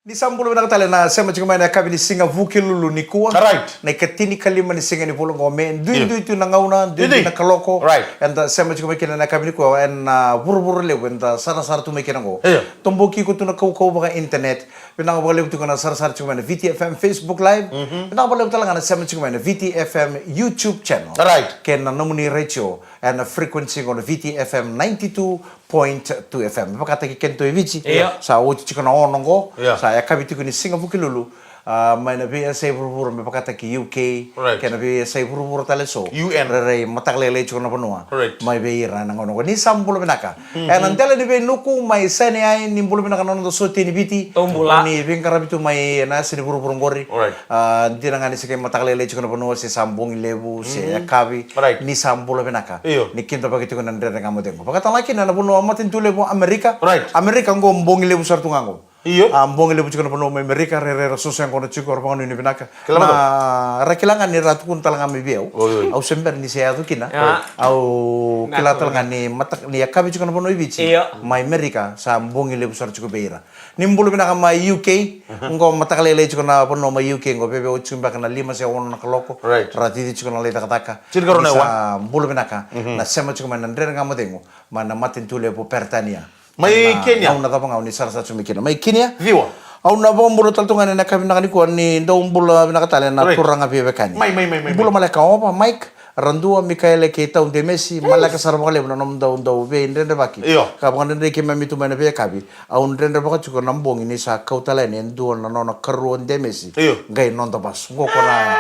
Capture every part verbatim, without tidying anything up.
Ni sa bula vinaka tale na sema tiko mai na yakavi ni siga Vukelulu nikua. Right. Na ikatinikalima ni siga ni vula qo Me. Duidui tu na gauna, duidui na kaloko. Right. Eda sema tiko mai kina na yakavi nikua ena vuravura levu eda sarasara tu mai kina qo. Io. Toboki iko tu na kaukauwa vaka internet. Vinaka vakalevu tiko na sarasara tiko mai na V T F M Facebook Live. Mhm. Vinaka vakalevu tale ga na sema tiko mai na V T F M YouTube channel. Right. Kei na nomuni retio ena frequency qo na V T F M ninety-two point two F M. Vakataki keda tu e Viti. Io. Sa oti tiko na ono qo. Io. Sa yakavi tiko ni siga Vukelulu. Ah, mai na veiyasai vuravura me vakataki U K. Right. Kei na veiyasai vuravura tale so. U N. Rairai mataka lailai tiko na vanua. Right. Mai vei ira na gauna qo. Ni sa bula vinaka. Mhm. Ena dela ni veinuku mai Sinai, ni bula vinaka na noda sotia ni Viti. Au bula. Ni veiqaravi tu mai na yasa ni vuravura qori. Right. Ah, dina ga ni se qai mataka lailai tiko na vanua, se sa bogi levu, se yakavi. Right. Ni sa bula vinaka. Io. Ni kidavaki tiko na Dredre Ga Mo Cegu. Vakatalega kina na vanua matanitu levu Amerika. Right. Amerika qo bogi levu sara tu ga qo. Io. Ah, bogi levu tiko na vanua mai Amerika, rairai ra soso yaqona tiko, ra vakanuinui vinaka. Kila mada. Na ra kila ga ni ra tukuna tale ga mai vei au. Oi, oi. Au se bera ni se yaco kina. Ah. Au kila tale ga ni mata-, ni yakavi tiko na vanua i Viti. Io. Mai Amerika, sa bogi levu sara tiko vei ira. Ni bula vinaka mai U K, qo mataka lailai tiko na vanua mai U K, qo veve oti tiko beka na lima se ono na kaloko. Right. Ra cici tiko na lai cakacaka. Tinikarua na aua. Ni sa bula vinaka, na sema tiko mai na Dredre Ga Mo Cegu, mai na matanitu levu Peritania. Mai Kenya. Au na cava ga au ni sarasara tiko mai kina. Mai Kenya. Ciwa. Au na vakabula tale tu ga ena yakavi vinaka nikua ni dau bula vinaka tale na turaga veiwekani. Mai, mai, mai, mai, bula maleka Ova, Mike, Radua, Mikaele kei Tau Demesi, maleka sara vakalevu na nomudau dau veidredrevaki. Io. Ka vakadredrei keimami tu mai na veiyakavi. Au dredrevaka tiko na bogi ni sa kau tale yani e dua na nona karua o Demesi. Io. Qai noda vasu. Qo ko na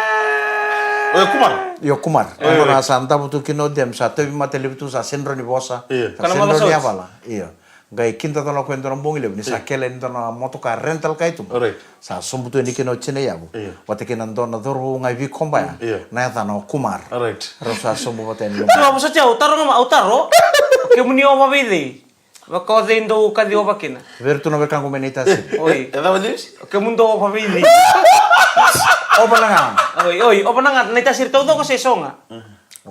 Io, Kumar. Io, Kumar. Io, io. Nona sa davo tu kina o Dem, sa tauvimate levu tu, sa sega ni vosa. Io. Sa sega ni yavala. Io. Qai kidacala o koya e dua na bogi levu ni sa kele e dua na motoka rental car tu. Right. Sa sobu tu yani kina o tina yavu. Io. Vata kei na dua na cauravou ga e veikobaya. Io. Na yacana o Kumar. Right. Rau sa sobu vata yani. So, au sa tia, au taro ga, au taro. Kemuni Ova vei cei? Vaka o cei dou kaci Ova kina? Vei iratou na wekaqu mai Naitasiri. Oi. E cava deus? Kemudou Ova vei cei? Ova na ga. Oi, oi, Ova na ga, Naitasiri taucoko se so ga?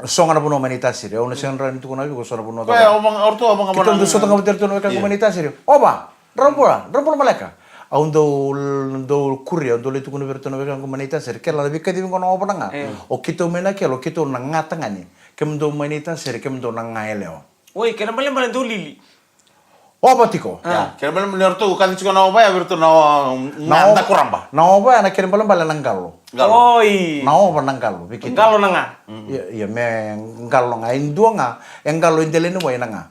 So ga na vanua mai Naitasiri. Au na sega ni rawa ni tukuna vei iko so na vanua. Koya, Ova ga, o ratou Ova ga. Keitou dau sota ga vata iratou na wekaqu mai Naitasiri. Ova, drau bula, drau bula maleka. Au dau, dau kuria, au dau lai tukuna vei iratou na wekaqu mai Naitasiri. Kela na veikacivi qo na Ova na ga. O keitou mai na kelo, o keitou na ga tagane. Kemudou mai Naitasiri, kemudou na ga yalewa. Oi, kena balebale dou lili. Ova tiko. Ia, kena balebale ni ratou kaci tiko na Ova ya vei ratou na, na Ova, Dakuraba. Na Ova ya na kena balebale na qalo. Qalo. Oi. Na Ova na qalo, vei keitou. Qalo na ga. Ia, ia, me qalo na ga. E dua ga, e qalo e dela ni wai na ga.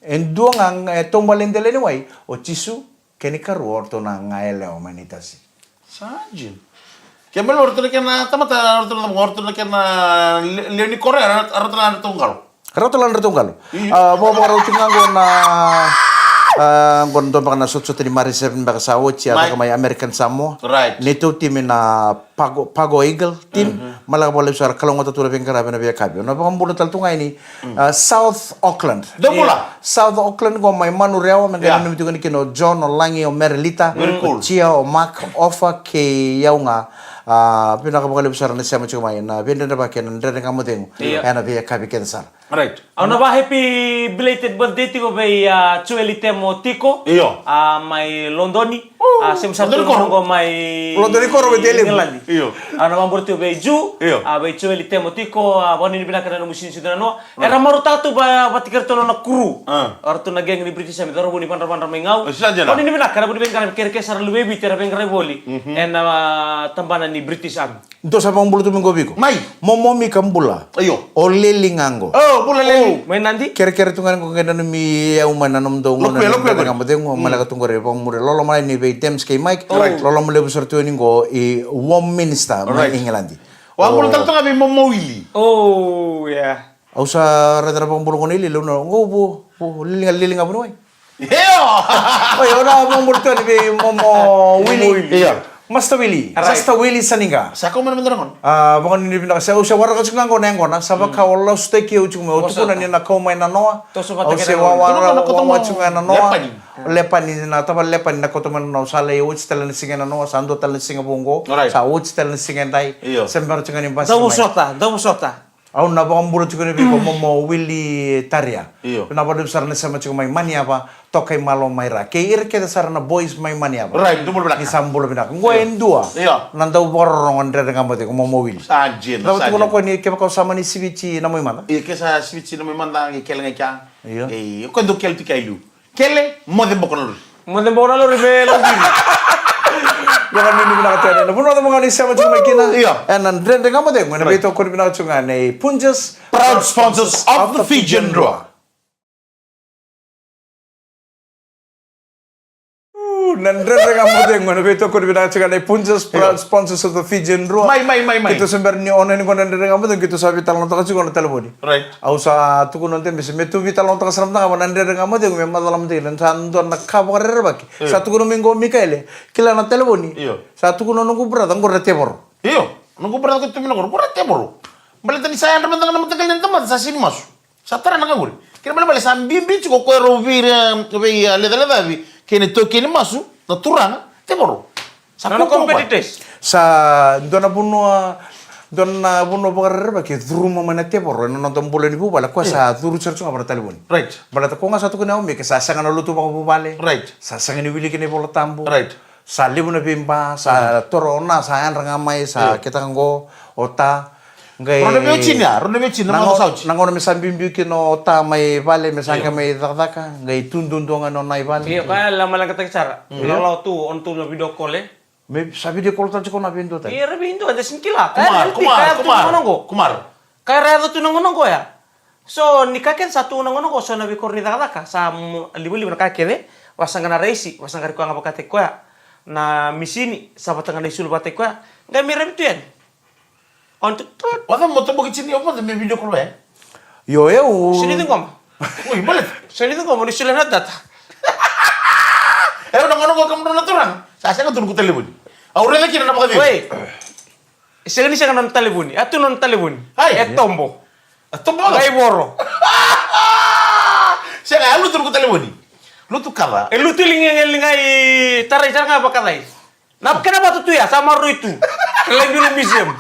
E dua ga, e taubale e dela ni wai, o Jisu, kei na ikarua o ratou na ga yalewa mai Naitasiri. Sa dina. Kena ibalebale o ratou na kena tamata, o ratou na, o ratou na kena le-, lewe ni koro, o ratou na ratou qalo. Ratou na ratou qalo. Io. Ah, vakavakarau tiko ga qo na, ah, qo na dua beka na sotasota ni Mari Seven beka sa oti, a caka mai American Samoa. Right. Neitou timi na Pago, Pago Eagle team. Maleka vakalevu sara, kalougata tu na veiqaravi ena veiyakavi. Na vakabula tale tu ga yani, ah, South Auckland. Dou bula. South Auckland qo mai Manurewa, me qai nanumi tiko yani kina o John, o Lagi, o Merelita, o Tia, o Mark, o Ofa kei au ga. Ah, vinaka vakalevu sara na sema tiko mai na veidredrevaki ena Dredre Ga Mo Cegu. Io. Ena veiyakavi kece sara. Right. Au na va happy belated birthday tiko vei, ah, Joeli Temo Tiko. Io. Ah, mai Lodoni. Ah, sema sara tu qo mai Lodoni koro vei Teli. England. Io. Au na vabula tiko vei Ju. Io. Ah, vei Joeli Temo Tiko, ah, vakanuinui vinaka na nomu sinisiga na noa. Era marautaka tu va, vata kei ratou na nona kuru. Ah. O ratou na gang ni British Army, cauravou ni vadravadra mai Gau. Sa dina. Vakanuinui vinaka na vuni veiqaravi kerekere sara na luve i Viti era veiqaravi voli. Ena, ah, tabana ni British Army. Dou sa vakabula tu mai qo vei iko. Mai. Momo Mika bula. Io. O Leli ga qo. O, bula Leli. Mai Nadi. Kerekere tu ga ni qo qai nanumi au mai na nomudou gauna ni Dredre Ga Mo Cegu, maleka tu qori vakamuria. Loloma ni vei Dems kei Mike. Right. Loloma levu sara tu yani qo i Warm Minster mai England. Vakabula tale tu ga vei Momo Wili. Oh, yeah. Au sa raica na vakabula qo nei Lili, au na qo vo, vo, Lili ga, Lili ga vuniwai. Io! Oi, au na vakabula tu yani vei Momo Wili. Io. Master Wili. Right. Master Wili Saniqa. Sa kau mai na veidragon. Ah, vakanuinui vinaka, sa, au sa waraka tiko ga qo na yaqona, sa vaka o lasutaki au tiko mai, au tukuna ni na kau mai na noa. Au se wawa, wawa tiko ga na noa. Lepani. Lepani, na tavale Lepani na kauta mai na noa, sa lai oti tale na siga na noa, sa dua tale na siga vou qo. Right. Sa oti tale na siga edai. Io. Se bera tiko ga ni basi mai. Dou vosota, dou vosota. Au na vakabula tiko ni vei iko momo Willy Taria. Io. Na vakalevu sara na sema tiko mai Maniava, toka i Malo mai Ra. Kei ira kece sara na boys mai Maniava. Right, dou bula vinaka. Ni sa bula vinaka. Qo e dua. Io. Na dau vakarorogo na Dredre Ga Mo Cegu momo Willy. Sa dina, sa dina. Cava tukuna ko ni kevaka o sa mani siviti na mai mada? Io, ke sa siviti na mai mada, qai kele ga i kea. Io. Qai, o koya dau kele tu kea i liu. Kele, moce boko na lori. Moce boko na lori me lori. Ia na mini vinaka tena. Na vanua cava ga ni sema tiko mai kina. Ia. E na Dredre Ga Mo Cegu, ena veitokoni vinaka tiko ga nei Punjas. Proud sponsors of the Fijian Drua. Ooh, na Dredre Ga Mo Cegu, ena veitokoni vinaka tiko ga nei Punjas, proud sponsors of the Fijian Drua. Mai, mai, mai, mai. Keitou se bera ni o na ni qo na Dredre Ga Mo Cegu, keitou sa veitalanoataka tiko na talevoni. Right. Au sa tukuna o Debisi, me tu veitalanoataka sara mada ga vua na Dredre Ga Mo Cegu, me macala mada ga, sa dua na ka vakarerevaki. Io. Sa tukuna mai qo o Mikaele, kila na talevoni. Io. Sa tukuna o noqu brother, qori na tevoro. Io, noqu brother ko tu mai na qori, qori na tevoro. Baleta ni sa yadra mada ga na mataqali ni tamata, sa sega ni masu. Sa tara na ka qori. Kena ibalebale sa bibi tiko ko koya rau vei, vei, a, lecalecavi kei na itaukei ni masu, na turaga, tevoro. Sa na competitors. Sa dua na vanua, dua na vanua vakarerevaki e curuma mai na tevoro ena noda bula ni vuvale, koya sa curu sara tu ga vua na talevoni. Right. Baleta ko ga sa tukuna o Mike, sa sega na lotu vakavuvale. Right. Sa sega ni wiliki na iVola Tabu. Right. Sa levu na veiba, sa toro o Na, sa yadra ga mai, sa ketaka qo, o Ta. Qai rau na veiwatini ya, rau na veiwatini, na gauna sa oti. Na gauna me sa biubiu kina o Ta mai vale, me sa qai mai cakacaka, qai tu duadua ga o Na i vale. Io, ka ya la maleqataki sara. Lalawa tu, o na tu na video call, e? Me sa video call tale tiko Na vei dua tale. Io, era vei dua, da sega ni kila. Kumar, kumar, kumar, kumar. Ka era yaco tu na gauna qo ya. So, ni ka kece sa tu na gauna qo, so na veikoro ni cakacaka, sa livaliva na ka kece, vasaqa na raisi, vasaqa ri koya ga vakataki koya. Na misini, sa vata ga na isulu vakataki koya. Qai mai ravi tu yani. On tu, tu. Vata mo toboki tini, o vata me video call vaya. Io, eu. Sega ni ciqoma. Oi, baleta. Sega ni ciqoma, ni solia na data. Eu na gauna qo kemudrau na turaga. Sa sega tu noqu talevoni. Au raica kina na vakacegu. Oi. E sega ni sega nona talevoni. A tu nona talevoni. Ai. E tobo. A tobo. Qai voro. Sega, a lutu noqu talevoni. Lutu kava. E lutu liga, liga i tarai sara ga vakacai. Na kena vatu tu ya, sa maroroi tu. Lai bilo museum.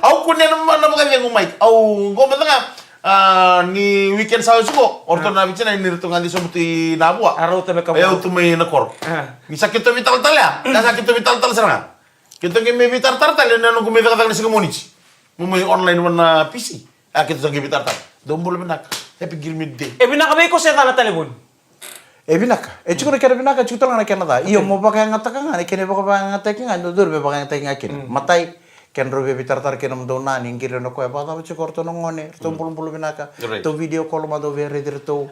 Au kunea na, na vakacegu mai. Au qo mada ga, a, ni weekend sa oti qo. O ratou na vitina ni ratou ga ni sobu tu i Navua. A rauta me ka vua. E au tu mai na koro. A. Ni sa keitou veitalatala ya. Sa keitou veitalatala sara ga. Keitou qai mai veitaratara tale na noqu mai cakacaka na siga Moniti. Mo mai online vua na P C. A, keitou sa qai veitaratara. Dou bula vinaka. Happy Girl Meet Day. E vinaka vei iko se ca na talevoni? E vinaka. E tiko na kena vinaka, e tiko tale ga na kena ca. Io, mo vakayagataka ga na kena ivakavakayagataki ga, dodonu me vakayagataki ga kina. Matai, kedrau via veitaratara kei nomudou na ni qiri na koya, vakacava tiko o ratou na gone, ratou bulabula vinaka, ratou video call mada, dou via raici ratou.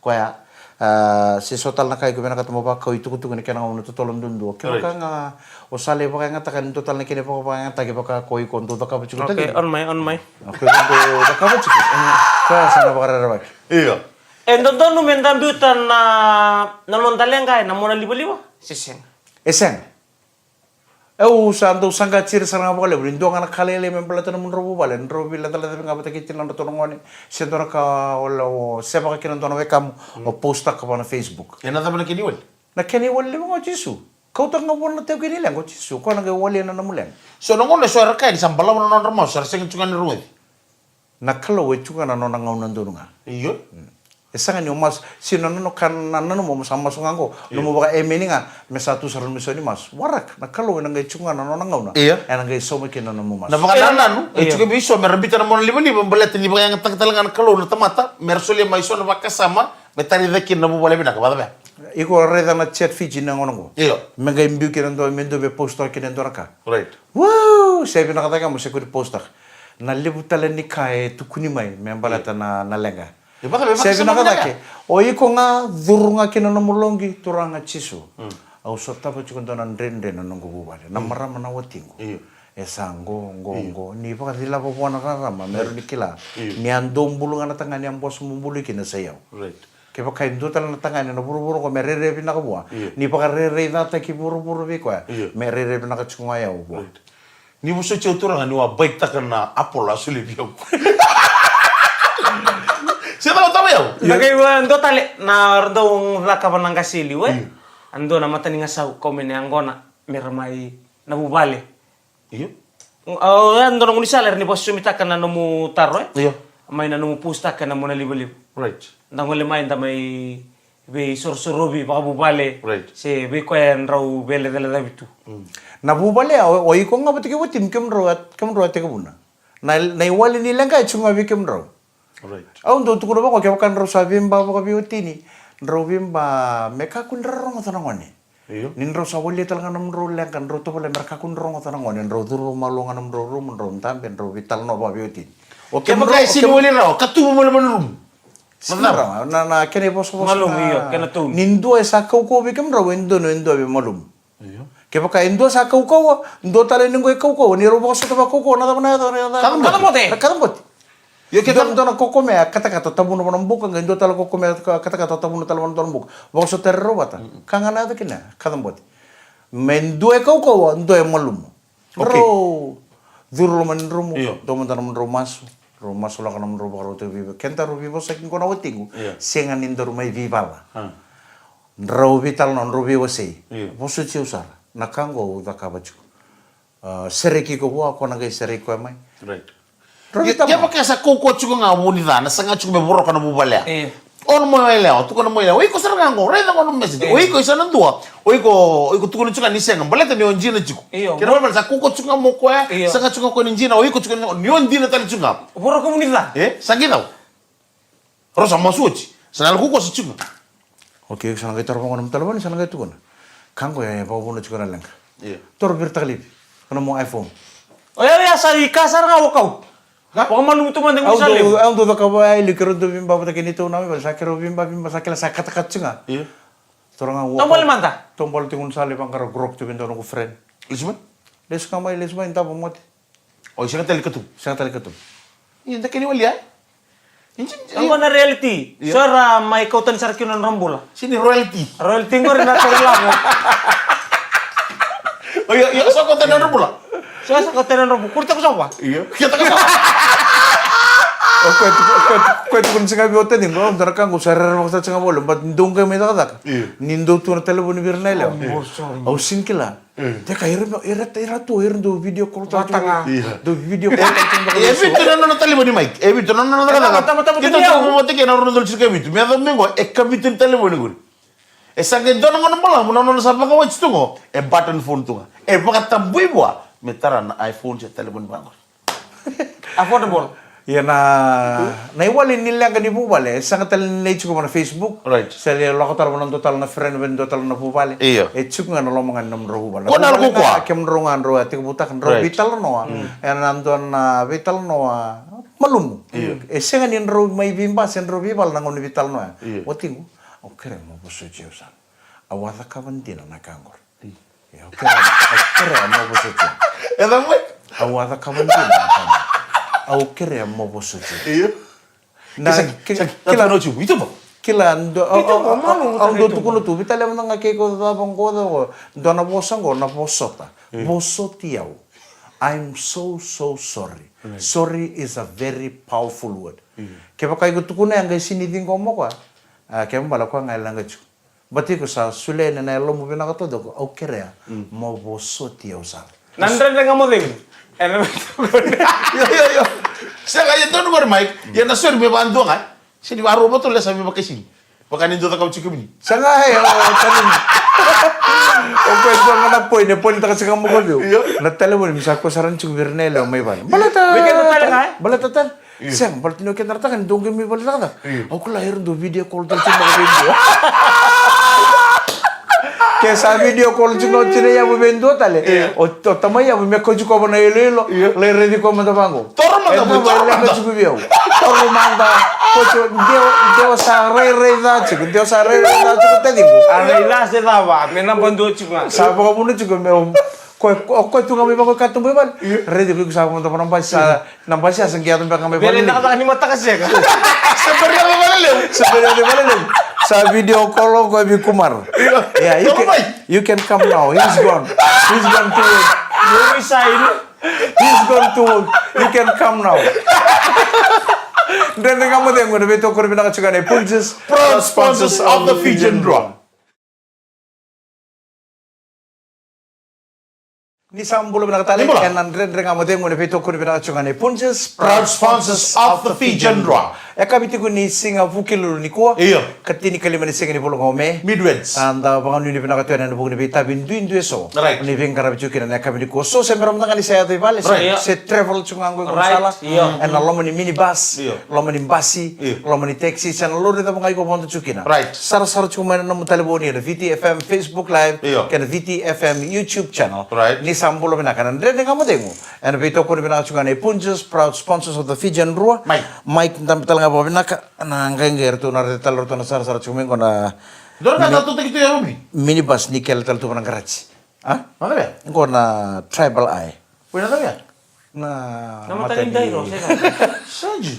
Koya. A, se so tale na ka iko vinakata mo vakau itukutuku ni kena gauna totolo duadua. Kevaka ga o sa lai vakayagataka ni dua tale na kena ivakavakayagataki vaka ko iko dau cakava tiko. Okay, on mai, on mai. Okay, ko iko dau cakava tiko. Koya sa na vakarerevaki. Io. E dodonu me da biuta na, na noda leqa ena mona livaliva? Se sega? E sega. Au sa dau saqati ira sara ga vakalevu ni dua ga na ka lailai me baleta na nomudrau vuvale, drau veilecalecavi ga vata kei tinadratou na gone, se dua na ka o, o sevaka kina dua na wekamu, o postaka vua na Facebook. E na cava na kena iwali? Na kena iwali levu ga o Jisu. Kauta ga vua na taukei ni leqa o Jisu, o koya na qai walia na nomu leqa. So na gauna eso era kaya ni sa balavu na nodra masu, era sega tu ga ni rogoci. Na Kalou e tu ga na nona gauna donu ga. Io. E sega ni o masu, sega ni o ka na nanuma mo sa masu ga qo. Nomu vakaemeni ga me sa tu sara nomu isau ni masu. Waraka, na Kalou ena qai tu ga na nona gauna. Io. Ena qai sauma kina na nomu masu. Na vakanananu e tiko vei so me ra biuta na mona livaliva baleta ni vakayagataka tale ga na Kalou na tamata me ra solia mai so na vakasama me tara cake kina na vuvale vinaka, vakacava? Iko raica na Chat Fiji na gauna qo. Io. Me qai biu kina dua, me dua me postaka kina dua na ka. Right. Woo! Se vinaka cake mo se kua ni postaka. Na levu tale ni ka e tukuni mai me baleta na, na leqa. Se vinaka cake. O iko ga curu ga ki na nomu loqi, Turaga Jisu. Au sotava tiko dua na dredre na noqu vuvale. Na marama na watiqu. E sa qo, qo, qo. Ni vakacilava vua na rarama me rawa ni kila. Ni a dou bulu ga na tagane a boso mo bulu kina sa i au. Kevaka e dua tale na tagane na vuravura qo me rairai vinaka vua, ni vakarairai cataki vuravura vei koya, me rairai vinaka tiko ga o yau vua. Ni vosoti au, Turaga, niu a baitaka na apolo a solia vei au. Se cava tava yau. Na qai dua tale na dau cakava na qase i liu, e? A dua na matanigasau kau me na yaqona me ra mai na vuvale. Io. Au ya dua na gaunisala era ni vakasosomitaka na nomu taro e. Io. Mai na nomu postaka na mona livaliva. Right. Da gole mai da mai veisorosorovi vakavuvale. Right. Se vei koya drau veilecalecavi tu. Na vuvale ya o iko ga vata kei watini kemudrau a tekivuna. Na iwali ni leqa e tiko ga vei kemudrau. Right. Au dau tukuna vaqo kevaka drau sa veiba vakaveiwatini, drau veiba me kakua ni ra rogoca na gone. Ni drau sa walia tale ga nomudrau leqa, drau tovolea me ra kakua ni rogoca na gone, drau curu vakamalua ga nomudrau rumu, drau dabe, drau veitalanoa vakaveiwatini. O kevaka e sini wali rawa, katuvu mai loma ni rumu. Sini rawa, na kena ivosavosa na, ni dua e sa kaukauwa vei kemudrau, e dua, e dua veimalumu. Kevaka e dua sa kaukauwa, dua tale ni qo e kaukauwa, ni rau vakasota vakakaukauwa, na cava na yaca, na yaca, kacabote. Na kacabote. Io, ke dua na kokomea katakata o tavuna vana buka, qai dua tale kokomea katakata o tavuna tale vana dua na buka. Vakasota rau vata. Ka ga na yaca kina, kacabote. Me dua e kaukauwa, dua e malumu. Rau curu loma ni dromu, dua mada nomudrau masu, rau masulaka nomudrau vakarautaki veiva. Kedaru veivosaki qo na watiqu, sega ni daru mai veivala. Drau veitalanoa, drau veiwasei. Vosoti au sara. Na ka qo au cakava tiko. Sereki iko vua, ko na qai sereki koya mai. Right. Ia vaka sa kaukauwa tiko ga vu ni ca, na saga tiko me voroka na vuvale ya. Io. O na mai yalewa, tukuna mai yalewa, o iko sara ga qo, raica qo na message. O iko isa na dua, o iko, o iko tukuna tiko ga ni sega, baleta ni o dina tiko. Io. Kena balebale sa kaukauwa tiko ga mo koya, saga tiko ga koya ni dina, o iko tiko ga ni o dina tale tiko ga. Voroka vu ni ca. E, sa qai cau. Rau sa masu oti. Sa na lako kosa tiko ga. Okay, sa na qai taro vaqo na nomu talevoni, sa na qai tukuna. Ka qo e vakavuna tiko na leqa. Io. Toro viritaka laivi. Ko na mo iPhone. O yau ya sa i ka sara ga o kau. Vakamalumu tu mada qo sa levu. Au dau cakava ya e liu, keirau dau veiba vata kei neitou na mai vale, sa keirau veiba, veiba, sa kila sa katakata tiko ga. Io. Toro ga o kau. Taubale mada. Taubale tiko ga, sa lai vaqara grok tu vei dua noqu friend. Lesu mai. Lesu ga mai, lesu mai, davo mote. O i sega tale katubu. Sega tale katubu. Ia da kena wali ya. Oqo na reality. So era mai kau tani sara kina na nodra bula. Sini royalty. Royalty qori na tere lavo. O ia, ia sa kau tani na nodra bula. So sa kau tani na nodra bula. Kurita ko sa va. Ia. Kita ko sa va. O koya tu, o koya tu, o koya tu ko ni sega vei o tani qo, dua na ka qo sa rere vakasara sega vole, but dou qai mai cakacaka. Ia. Ni dou tu na talevoni vei ira na yalewa. Au sini kila. Teka, ira, ira, ira tu, ira dau video call tale tu. Dau video call tale tu. E vitu na nona talevoni, Mike. E vitu na nona talevoni. Keitou tu mo teke na rua na udolu tinikalima. Me yaco me qo, e ka vitu ni talevoni qori. E sa qai dua na gauna balavu na nona sa vakawati tu qo. E button phone tu ga. E vakatabui vua me tara na iPhone se talevoni vaqori. Affordable. Ia na, na iwali ni leqa ni vuvale, e sega tale ni lai tiko vana Facebook. Right. Se lai lako tale vana dua tale na friend, vei dua tale na vuvale. Io. E tiko ga na loma ga ni nomudrau vuvale. Ko na lako koya. Kemudrau ga drau a tekivutaka, drau veitalanoa. Ena dua na veitalanoa malumu. Io. E sega ni drau mai veiba se drau veivala na gauna ni veitalanoa. Io. Watiqu, au kerea mo vosoti au sara. Au a cakava dina na ka qori. Ia, au kerea, au kerea mo vosoti. E cava mai? Au a cakava dina na ka qori. Au kerea mo vosoti. Io. Na, kila, kila, dou tukuna tu, vitalia mada ga kei ko cava qo, cava qo, dua na vosa qo, na vosota. Vosoti au. I'm so, so sorry. Sorry is a very powerful word. Kevaka iko tukuna ya qai sini ciqoma o koya. A, kevaka bale o koya ga e leqa tiko. But iko sa solia yani na yalomu vinaka taucoko, au kerea mo vosoti au sara. Na Dredre Ga Mo Cegu. Io, io, io. Sega, ia donu qori, Mike. Ia na sori me vakadua ga. Sega ni vakarua, mo tolu, sa me vakaisini. Vaka ni dua cakava tiko kemuni. Sega, e, o talevoni. O koya dua ga na point, e point taka tiko ga mo koya vei au. Io. Na talevoni me sa kua sara ni tiko vei ira na yalewa mai vale. Baleta. Baleta tale. Sega, baleta ni o keda na tagane dou qai mai vale cakacaka. Au kila era dau video call tale tu mai vei dua. Ke sa video call tiko na tinai yavu vei dua tale. O tamai yavu me kauti koya vana iloilo. Lai raici koya mada vaqo. Toro mada, toro mada. Tiko vei au. Toro mada. Ko tiko deu, deu sa rairai ca tiko, deu sa rairai ca tiko taciqu. A rairai ca se cava, me naba dua tiko ga. Sa vakavuna tiko me Koya, koya tu ga mai vaqo, ka tu mai vale. Raici koya sa vodo vana basi, sa na basi sa qai yaco beka ga mai vale. Vele na ka ni mataka sega. Sa beri yaco vale levu. Sa beri yaco vale levu. Sa video call o koya vei Kumar. Yeah, you can, you can come now. He's gone. He's gone to work. He's gone to work. You can come now. Dredre Ga Mo Cegu na veitokoni vinaka tiko ga nei Punjas, proud sponsors of the Fijian Drua. Ni sa bula vinaka tale. Ni bula. Ena Dredre Ga Mo Cegu ena veitokoni vinaka tiko ga nei Punjas, proud sponsors of the Fijian Drua. E ka vei tiko ni siga Vukelulu nikua. Io. Ka tinikalima ni siga ni vula ga o Me. Midwinds. Eda vakanuinui vinaka tu ena vuku ni veitavi duidui eso. Right. Ni veiqaravi tiko kina na yakavi nikua. So se bera mada ga ni sa yaco i vale, se, right, se travel tiko ga qo i, right, sala. Io. Ena loma ni minibus. Io. Loma ni basi. Io. Loma ni taxi. Se na lori cava ga iko vodo tiko kina. Right. Sarasara tiko mai na nomu talevoni ena V T F M Facebook Live. Io. Kei na V T F M YouTube channel. Right. Ni sa bula vinaka na Dredre Ga Mo Cegu. Ena veitokoni vinaka tiko ga nei Punjas, proud sponsors of the Fijian Drua. Mai. Mai, dabe tale ga vakavinaka. Na qaiqai ratou na raica tale ratou na sarasara tiko mai qo na. Dou na mini-, ka tutaki tu ya, Robi? Minibus ni kele tale tu va na qaraji. A? Na cava ya? Qo na Tribal Eye. Ko na cava ya? Na, na mata ni dairo, sega. Saji.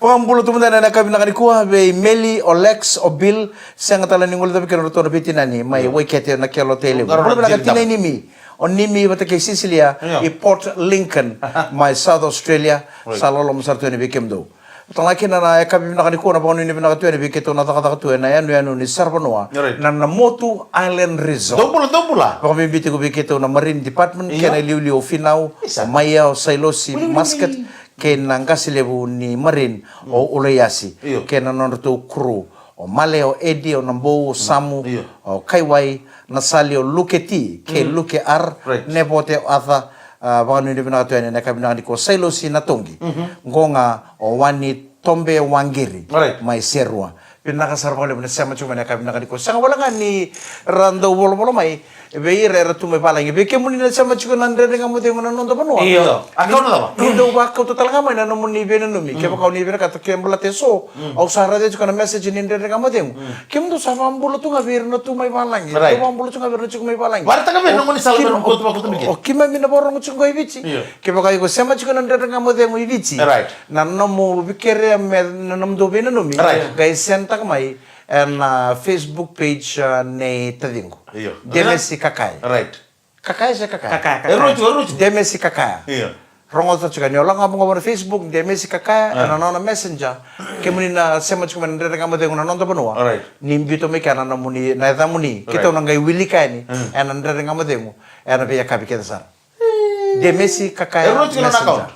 Vakabula tu mada na yakavi vinaka nikua vei Meli, o Lex, o Bill, sega tale ni guilecavi kina o ratou na veitinani mai Waikete na kelo tei levu. Bula vinaka tina i Nimi. O Nimi vata kei Sisilia, io, i Port Lincoln, mai South Australia. Right. Sa loloma sara tu yani vei kemudou. Tala kina na yakavi vinaka nikua, na vakanuinui vinaka tu yani vei keitou na cakacaka tu ena yanuyanu ni saravanua. Right. Na Namotu Island Resort. Dou bula, dou bula. Vakabibi tiko vei keitou na Marine Department, io, kei na iliuliu o Finau, isa, o Maia, o Sailosi, wili, wili, Muscat, wili, kei na qase levu ni Marine, mm, o Ulaiasi, io, kei na nodratou crew. O Male, o Edi, o Nabou, o, mm, Samu, io, o Kaiwai, na sali o Luke T, kei, mm, Luke R, right, Nevote, o Arthur, a, vakanuinui vinaka tu yani na yakavi vinaka nikua, Sailosi Natoqi. Mhm. Qo ga o Wani Tobe Waqiri, right, mai Serua. Vinaka sara vakalevu na sema tiko mai na yakavi vinaka nikua. Sega wale ga ni ra dau volavola mai, vei ira era tu mai valagi. Vei kemuni na sema tiko na Dredre Ga Mo Cegu na noda vanua. Io. A kau na cava? Ni dau vakauta tale ga mai na nomuni veinanumi. Mm. Kevaka o ni vinakata ke balata eso. Mm. Au sa raica tiko na message ni Dredre Ga Mo Cegu. Mm. Kemudou sa vakabula tu ga vei ira na tu mai valagi. Right. Dou vakabula tu ga vei ira na tiko mai valagi. Vakaraitaka vei na nomuni sala me nomuni kauta vakauta mai kina. O keimami na vakarorogo tiko qo i Viti. Io. Kevaka iko sema tiko na Dredre Ga Mo Cegu i Viti. Right. Na nomu vikerea me na nomudou veinanumi. Right. Qai send taka mai ena Facebook page, a, nei taciqu. Io. Demesi Kakaya. Right. Kakaya se Kakaya? Kakaya, Kakaya. E rua tiko, e rua tiko. Demesi Kakaya. Io. Rogoca tiko ni o lako ga vaqo na Facebook, Demesi Kakaya, ena nona messenger. Kemuni na sema tiko mai na Dredre Ga Mo Cegu na noda vanua. Right. Ni biuta mai kea na nomuni, na yacamuni. Right. Keitou na qai wilika yani, mm, ena Dredre Ga Mo Cegu, ena veiyakavi kece sara. Demesi Kakaya. E rua tiko na messenger account.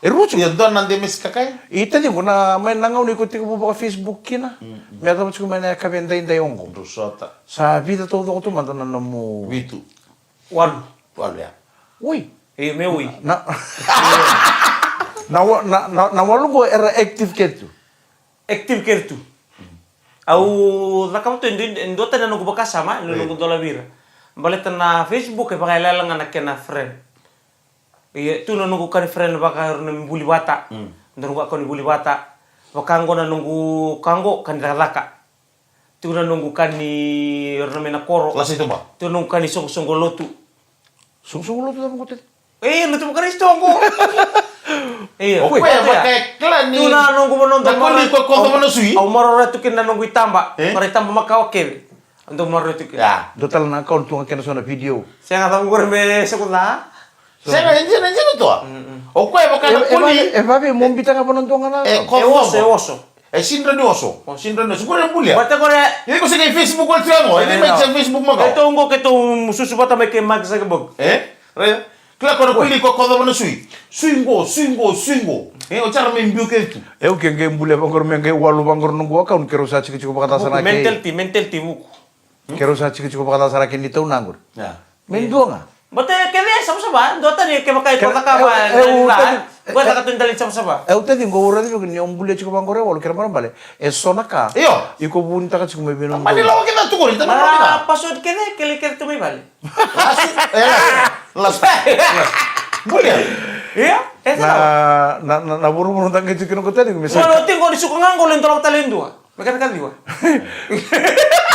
E rua tiko. Ia, dua na Demesi Kakaya. I taciqu na, mai na gauna iko tekivu vaka Facebook kina. Mm, mm. Me yacova tiko mai na yakavi edaidai oqo. Drau sota. Sa vica taucoko tu mada na nomu. Vitu. Walu. Walu, ya. Oi. E, me oi. Na, na, wa-, na, na, na walu qo era active kece tu. Active kece tu. Au cakava tu e dua, e dua tani na noqu vakasama, na noqu dola vei ira. Baleta na Facebook e vakaiyalayala ga na kena friend. Ia, tu na noqu ka ni friend vaka ira na buli vata. Mm. Na noqu ka ni buli vata. Vaka qo na noqu ka qo ka ni cakacaka. Tu na noqu ka ni ira na mai na koro. Lasa i tuba. Tu na noqu ka ni soqosoqo lotu. Soqosoqo lotu cava qo tale? E, lotu Vakarisito qo. Io. O koya vaka e kila ni. Tu na noqu vanua dau maroroya tu kina na noqu itaba. E? Mara itaba makawa kece. Dau maroroya tu kina. Ya. Dua tale na account tu ga kena so na video. Sega, cava qori me sekuca. Sega, e dina, e dina toa. Mm, mm. O koya vaka na koli. E vave, e vave mo bita ga vanua dua ga na. E oso, e oso. E sidra ni oso. Sidra ni oso. Qori e bulia. Vata qori. Ia iko se qai Facebook wale tu ya qo. E dina mai se Facebook makawa. Keitou qo, keitou susu vata mai kei Mark Zuckerberg. E? Re. Kila ko na koli ko kocova na sui. Sui qo, sui qo, sui qo. E, o cara me biu kece tu. E, au ke qai bulia vaqori me qai walu vaqori noqu account, keirau sa tikotiko vakaca sara na kei. Mentality, mentality vuku. Keirau sa tikotiko vakaca sara kei ni tau na qori. Ya. Me dua ga. Baleta kece e savasava, dua tani kevaka e ko cakava e dua na, e ko caka tu e dua na savasava. E, au taci qo au raica vei iko ni o bulia tiko vaqori e walu, kena ibalebale e so na ka. Io. Iko vunitaka tiko mai vei nomu. Tamani lawa kece tu qori, tamani lawa kece. Password kece, kele kece tu mai vale. Lasu, e, lasu, lasu. Bulia. Io, e sa. Na, na, na, na vuravura da qai tiko kina ko tani, me sa. Qo na oti qo ni suka ga qo le dua tale dua. Me kata kaciwa.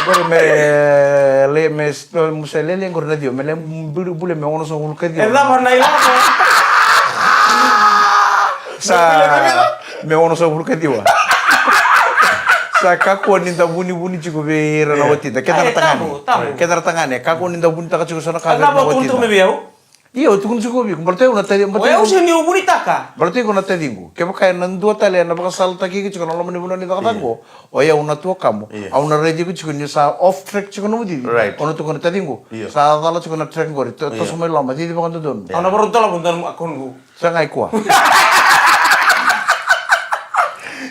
Qori me le, me s-, me musa lele qori na ciwa, me le buli, buli me onosagavulu kaciwa. E cava na ilavo? Sa, me onosagavulu kaciwa. Sa kakua ni da vunivuni tiko vei ira na watida. Keda na tagane. Keda na tagane. Kakua ni da vunitaka tiko so na ka vei ira na watida. Io, tukuna tiko vei iko, baleta iko na taci, baleta iko, sega ni o vunitaka. Baleta iko na taciqu. Kevaka ena dua tale ena vakasalataki iko tiko na loma ni vanua ni cakacaka qo, o yau na tuakamu. Au na raici iko tiko ni sa off track tiko na mucici. O na tukuna taciqu. Sa cala tiko na track qori. Toso mai loma, cici vakadodonu. Au na varau dolava dua na account qo. Sa qai kua.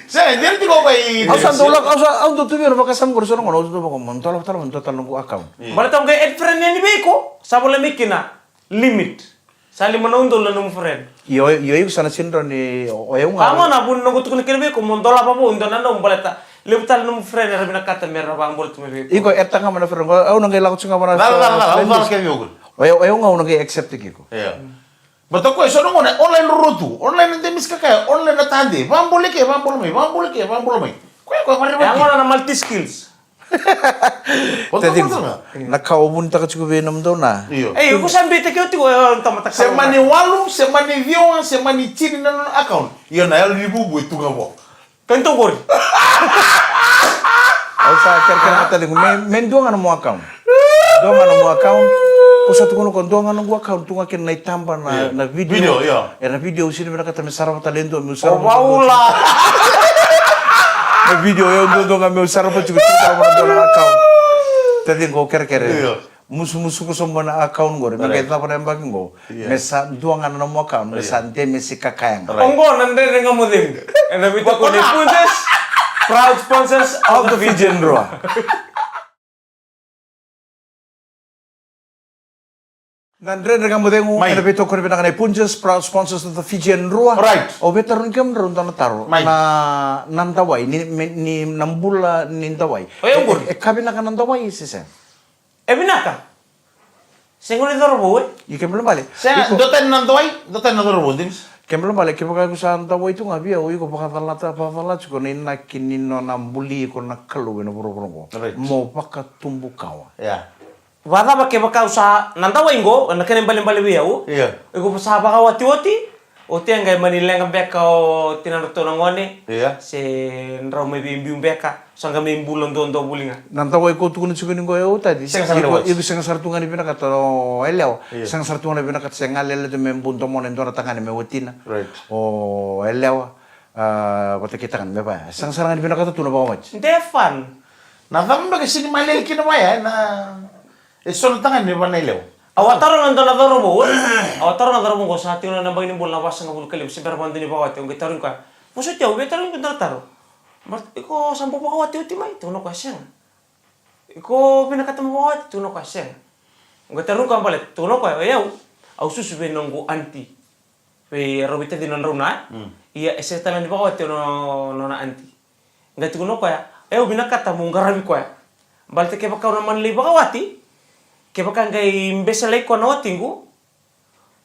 Sega, dina tiko qai. Au sa dau lako, au sa, au dau tu vei au na vakasama qori so na gauna, au sa dau vaka mo dolava tale, mo dolava tale noqu account. Baleta au qai add friend yani vei iko, sa volai mai kina limit. Sa lima na udolu na nomu friend. Io, io, iko sa na sega ni rawa ni, o yau ga. Ka gauna vuni noqu tukuna kina vei iko mo dolava vou dua na nomu baleta levu tale nomu friend era vinakata me ra vakabula tu mai vei iko. Iko e taga mai na friend qo, au na qai lako tiko ga vana. Cala, cala, cala, au cala kei vei iko. O yau, o yau ga au na qai accept kiko. Ia. Baleta o koya so na gauna online rorotu, online na demis kakaya, online na tade, vakabula ke, vakabula mai, vakabula ke, vakabula mai. Koya, koya, koya, koya. E a gauna na multi skills. Taciqu, na ka o vunitaka tiko vei nomudou na. Io. Ei, iko sa beitaki au tiko, e, tamata. Se mani walu, se mani ciwa, se mani tini na nona account. Io, na yalo ni vuvu e tu ga vo. Kena toqori. Au sa kerekere ga taciqu me, me dua ga na mo account. Dua ga na mo account. Ko sa tukuna ko dua ga na noqu account, tu ga kina na itaba na, na video. Video, io. E na video au sega ni vinakata me sarava tale e dua meu sarava. O vaula. Na video e au duadua ga meu sarava tiko, tiko sarava na dua na account. Taciqu, au kerekere. Io. Musumusuka sobu na account qori me qai cava na yabaki qo. Me sa dua ga na nomu account, me sa demesi kakaya ga. Oqo na Dredre Ga Mo Cegu. Ena veitokoni nei Punjas, proud sponsors of the Fijian Drua. Na Dredre Ga Mo Cegu ena veitokoni vinaka nei Punjas, proud sponsors of the Fijian Drua. Au via tarogi kemudrau dua na taro. Na, na dawai, ni, ni na bula ni dawai. E ka vinaka na dawai se sega? E vinaka. Sega ni cauravou, e? Io, kena ibalebale. Sega, dua tani na dawai, dua tani na cauravou, Denis. Kena ibalebale, kevaka iko sa dawai tu ga vei au, iko vakacalata, vakacalata tiko na inaki ni nona buli iko na Kalou ena vuravura oqo. Mo vakatubu kawa. Vakacava kevaka au sa na dawai qo, na kena ibalebale vei au? Iko sa vakawatiwati, oti e qai mani leqa beka o tinadratou na gone, se drau mai veibiu beka. Sa qai mai bula duadua voli ga. Na dawai ko tukuna tiko ni qo e o tati. Sega sara ni wati. Iko sega sara tu ga ni vinakata o yalewa. Sega sara tu ga ni vinakata se galele tu me bu domona e dua na tagane me watina. O yalewa vata kei tagane me vaya. Sega sara ga ni vinakata tu na vakawati. De fun. Na cava beka sega ni malele kina vaya na e so na tagane me vaya na yalewa. Au a taroga e dua na cauravou. Au a taroga na cauravou qo sa tiko na baki ni bula na vasagavulu ka lima se bera vakadua ni vakawati. Au qai tarogi koya. Vosoti au, via tarogi iko dua na taro. Baleta iko sa bau vakawati oti mai? Tukuna o koya sega. Iko vinakata mo vakawati? Tukuna o koya sega. Au qai tarogi koya baleta, tukuna o koya, o yau, au susu vei noqu aunty. Vei rau veitacini na drau na. Ia e sega tale ni vakawati o nona aunty. Qai tukuna o koya, o yau vinakata mo qaravi koya. Baleta kevaka au na mani lai vakawati, kevaka qai beselai koya na watiqu,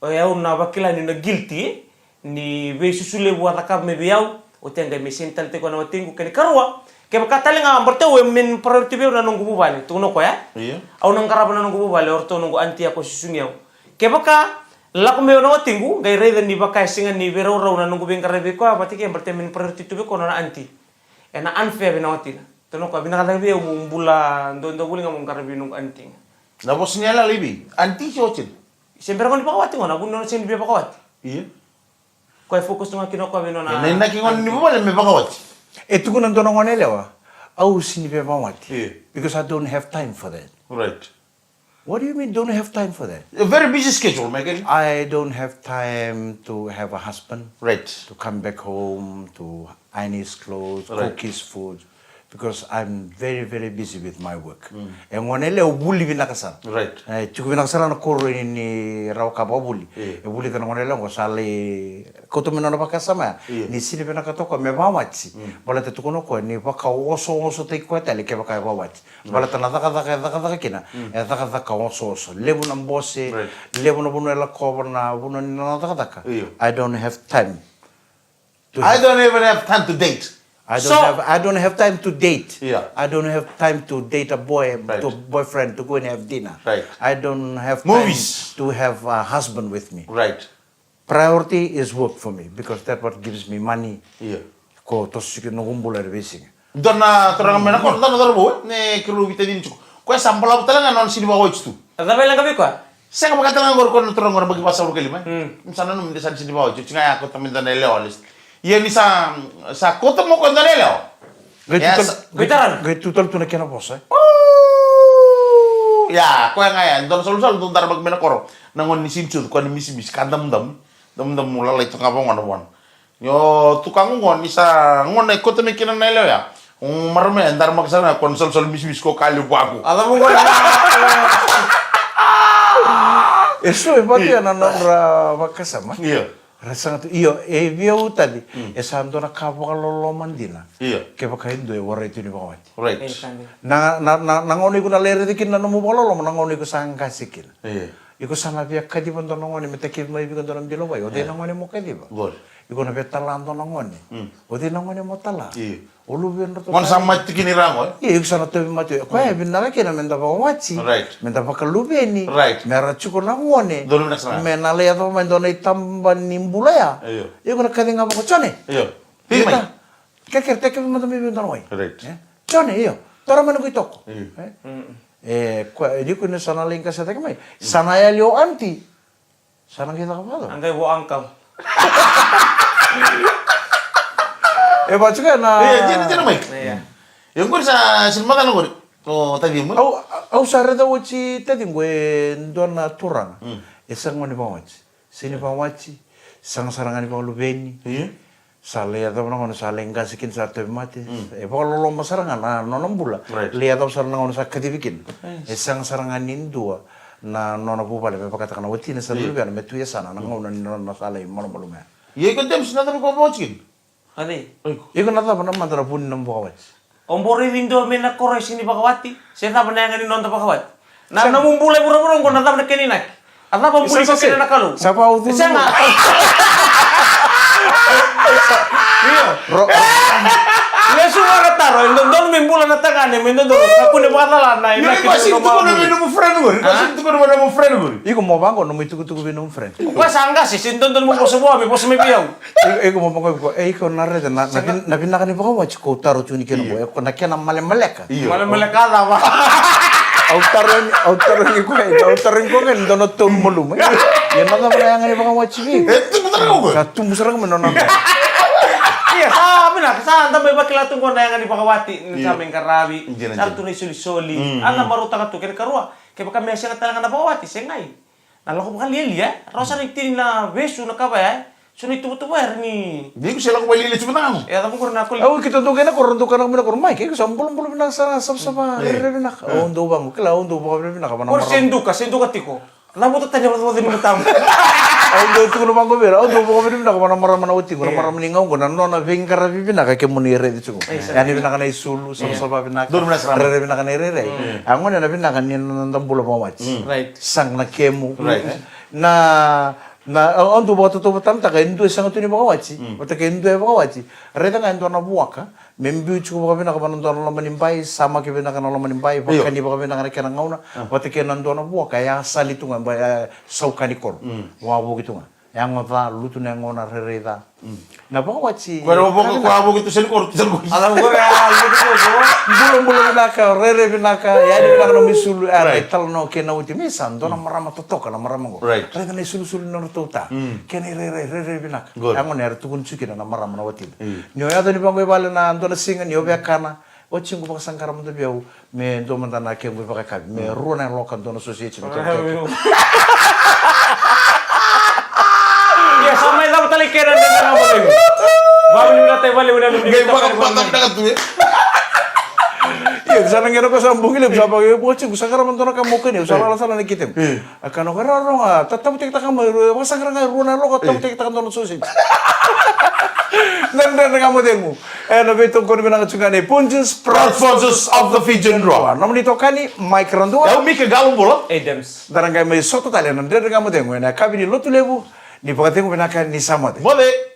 o yau na vakila ni na guilty ni veisusu levu a cakava mai vei au. Oti a qai mai sega ni taleitaki koya na watiqu. Kena ikarua, kevaka tale ga baleta au e main priority vei au na noqu vuvale, tukuna o koya. Au na qarava na noqu vuvale, o ratou noqu aunty ya ko susugi au. Kevaka lako mai au na watiqu, qai raica ni vaka e sega ni veiraurau na noqu veiqaravi vei koya vata kei baleta e main priority tu vei koya na nona aunty. Ena unfair vei na watina. Tukuna o koya vinaka cake vei au meu bula duadua voli ga meu qaravi noqu aunty ga. Na vosa ni yalayala i vei? Aunty se watina? Se bera gona ni vakawati gona, vuni nona sega ni via vakawati. Ia. Koya e focus tu ga kina o koya vei nona. Na inaki gona ni vuvale me vakawati. E tukuna dua na gone yalewa, au sega ni via vakawati. Ia. Because I don't have time for that. Right. What do you mean don't have time for that? A very busy schedule, Michael. I don't have time to have a husband. Right. To come back home to iron his clothes, cook his food, because I'm very, very busy with my work. E gone yalewa vuli vinaka sara. Right. E tiko vinaka sara na koro ni rawa ka vakavuli. E vulica na gone yalewa qo sa lai kauta mai nona vakasama ya. Ni sega ni vinakata o koya me vakawati. Baleta tukuna o koya ni vakaosoosotaki koya tale kevaka e vakawati. Baleta na cakacaka e cakacaka kina e cakacaka osooso. Levu na bose, levu na vanua e lakova na vanua ni nona cakacaka. I don't have time. I don't even have time to date. I don't have, I don't have time to date. Yeah. I don't have time to date a boy, to boyfriend, to go and have dinner. Right. I don't have time to have a husband with me. Right. Priority is work for me because that what gives me money. Ko toso tiko noqu bula ena veisiga. Dua na turaga mai na koro, dua na cauravou, e, ne keirau veitacini tiko. Koya sa balavu tale ga na nona sega ni vakawati tu. A cava e leqa vei koya? Sega vakatala ga qori ko na turaga qori baki vasagavulu ka lima. Mm. Sa nanuma ni sa ni sini vao, tiko ga ya ko tamai dana elewa list. Ia ni sa, sa ko tamo ko dana elewa. Qai Yes. tutal, Qai taran. Qai tutal tu na kena vosa. Ia, ko ya ga ya, dona salusalu, dona dara baki me na koro. Na gone ni sinisucu, ko ni misimisi, ka damudamu. Damudamu lalai tu ga vagona vagona. Io, tu ka gogoni sa gona e kota me kina na elewa ya. Marama ya, dara maka sara ga, ko na salusalu misimisi ko ka levu vaqo. A cava gona? E so e vatu ya na nodra vakasama. Io. Ra saga tu, io, e via utali, e sa dua na ka vakaloloma dina. Io. Kevaka e dua e warai tu ni vakawati. Right. E, sa dina. Na, na, na, na gauna iko na lai raica kina na nomu vakaloloma, na gauna iko sa qase kina. Io. Iko sa na via kaciva dua na gone me takivi mai vei iko dua na bilo wai. O cei na gone mo kaciva? Good. Iko na via tala dua na gone. Mm. O cei na gone mo tala? Io. O luvena ratou. Gone sa mate tiko ni rago, e? Io, iko sa na tauvi mate. Koya e vinaka kina me da vakawati. Right. Me da vakaluveni. Right. Me ra tiko na gone. Donu vinaka sara. Me na lai yacova mai dua na itaba ni bula ya. Io. Iko na kaci ga vaka Jone. Io. Tei mai. Ita. Kerekere, takivi mada mai vei dua na wai. Right. E? Jone, io. Tara mai na noqu itoko. Io. E? Mm. E, koya, e, ni ko ni sa na lai qasetaki mai. Sa na yali o aunty. Sa na qai caka vacava? A qai vo uncle. E vaka tiko na. E, dina, dina mai. Ia. E qori sa, sini macala qori. O tacimu. Au, au sa raica oti taciqu e dua na turaga. Mm. E sega ni vakawati. Sini vakawati. Saga sara ga ni vakaluveni. Io. Sa lai yacova na gauna sa lai qase kina sa tauvi mate. Mm. E vakaloloma sara ga na nona bula. Right. Lai yacova sara na gauna sa kacivi kina. Yes. E sega sara ga ni dua na nona vuvale me vakataka na watina sa luvena me tu yasana na gauna ni nona sa lai malumalumu ya. Ia iko James, na cava ko vakawati kina? Adi. Iko. Iko na cava na mada na vu ni nomu vakawati? O bau raici dua mai na koro e sini vakawati, se cava na yaga ni noda vakawati? Na nomu bula e vuravura oqo na cava na kena inaki? A cava buli ko kina na Kalou? Sa vaucu. Sega. Io. Ro. Lesu vaka taro, e dodonu me bula na tagane, me dodonu. Na kune vakacala na inaki. Iko sa tukuna vei nomu friend qori. Iko sa tukuna vei nomu friend qori. Iko mo vaqo, nomu itukutuku vei nomu friend. Ko sa qase, se dodonu mo vosa vua, me vosa mai vei au. Iko, iko mo vaqo, iko, e, iko na raica na, na vin-, na vinaka ni vakawati ko taro tu ni kena ko, e, ko na kena malemaleka. Io. Malemaleka cava? Au taro ni, au taro ni ko, e, au taro ni ko, e, dona tolu malumu. Ia na cava na yaga ni vakawati vei. E, tubu sara ko. Ka tubu sara ko me nona. Ia, sa, vinaka, sa, da mai vakila tu ko na yaga ni vakawati, ni sa mai qaravi. Dina, sa dina. Tu na isolisoli. Mm, mm. A na marautaka tu, kena karua, kevaka me sega tale ga na vakawati, segai. Na lako vakalialia, e? Rawa sara ni tini na vesu na kava ya, e? So na ituvatuva era ni. Ni ko se lako vakalialia tiko na gamu. E, cava qori na koli. Au kito dou kei na koro, dou kana mai na koro, mai, ke ko sa bulabula vinaka sara, savasava, rere vinaka. Au dou vaqo, kila, au dou vakavinavinaka, vana maravu. Koro se duka, se duka tiko. Cavuta tani vatavuta ni matamu. Au dou tukuna vaqo vei ira, au dou vakavinavinaka, vana marama na watiqu, na marama ni gauna qo, na nona veiqaravi vinaka, kemuni raici tiko. Exactly. Ia ni vinaka na isulu, savasava vinaka. Donu vinaka sara. Rere vinaka na irairai. Mm. A gone na vinaka ni noda bula vakawati. Mm. Right. Saga na kemu. Right. Na, na, au, au dau vakatautauvatataka e dua e sega tu ni vakawati. Mm. Vata kei e dua e vakawati. Raica ga e dua na vuaka. Me biu tiko vakavinaka vana dua na loma ni bai, samaki vinaka na loma ni bai, io, vakani vakavinaka na kena gauna. Ah. Vata kei na dua na vuaka, e a sali tu ga, ba, e a saukani koro. Mm. Wavoki tu ga. Yago ca, lutu na yagona, rairai ca. Mm. Na vakawati. Koya na vaka, koya a voki tu seli koro tu seli koro. Ala koya a lutu koro. Bulabula vinaka, rairai vinaka, yani vinaka na nomu isulu, e a rai talanoa kei na wati. Me sa dua na marama totoka na marama qo. Right. Raica na isulusulu ni nodratou ta. Mm. Kena irairai, rairai vinaka. Good. Yagona era tukuni tiko kina na marama na watina. Mm. Ni o yaco ni vaqo i vale na dua na siga, ni o via kana. Oti qu vakasaqara mada vei au, me dua mada na kequ ivakayakavi, me rua na yaloka dua na sausage. Ia, sa mai cava tale kena dredre ga mo cegu. Vavinavinaka tale valevu na. Qai vakabata vinaka tu, e. Ia, sa na qai na ko sa bogi levu, sa vaka, oti qu sa qara mada dua na ka mo kania, sa lala sara na kitemu. A kana ko rarau ga, ta, tavutekitaka mai, rua, vakasaqara ga, rua na yaloka, tavutekitaka dua na sausage. Na dredre ga mo cegu. E, na veitokoni vinaka tu ga nei Punjas, proud sponsors of the Fijian Drua. Nomuni tokani, Mike Radua. Au Mike Qalobula. Adams. Da na qai mai sota tale na dredre ga mo cegu ena yakavi ni Lotulevu, ni vakacegu vinaka ni sa moce. Moce.